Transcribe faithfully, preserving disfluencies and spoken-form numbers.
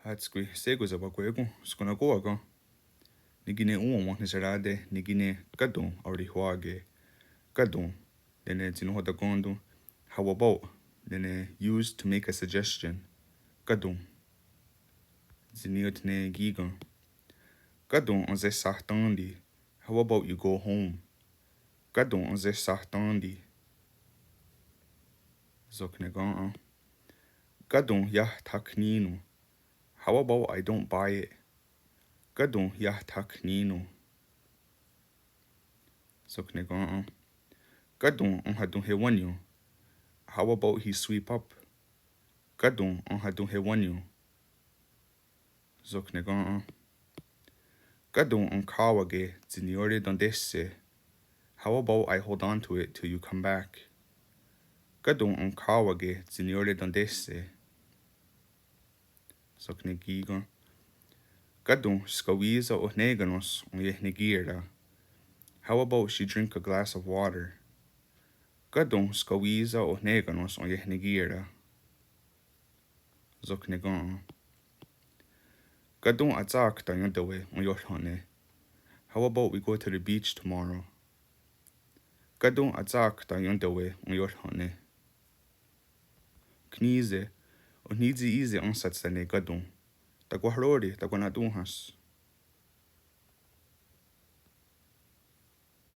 Hátskwi, shé:kon sewakwé:kon, skennen'kó:wa ken? Ne kí:ken òn:wa wenhniserá:te ne kí:ken káton aorihwà:ke. Káton, nè:ne tsi nahò:ten, how about, nè:ne used to make a suggestion. Káton. Tsi ní:ioht ne kí:ken. Káton enhsehsahtén:ti. How about you go home? Káton enhsehsahtén:ti. Sok ne ken? Káton iah thakhní:non. How about I don't buy it? Káton iah thakhní:non. Sok ne ken? Káton enhatonhewánion. How about he sweep up? Káton enhatonhewánion. Sok ne ken? Káton enkhá:wake tsi niió:re tentéhse. How about I hold on to it till you come back? Káton enkhá:wake tsi niió:re tentéhse. Sok ne kí:ken. Káton skawí:sa ohné:kanos eniehnekiera. How about she drink a glass of water? Káton skawí:sa ohné:kanos eniehnekiera. Sok ne ken? Káton atsà:kta ién:tawe' eniorhón:ne'. How about we go to the beach tomorrow? Káton atsà:kta ién:tawe' eniorhón:ne'. Kní:se, oh ní:tsi í:se' enhsátste' ne Káton. Takwahró:ri, takwana'tón:hahs.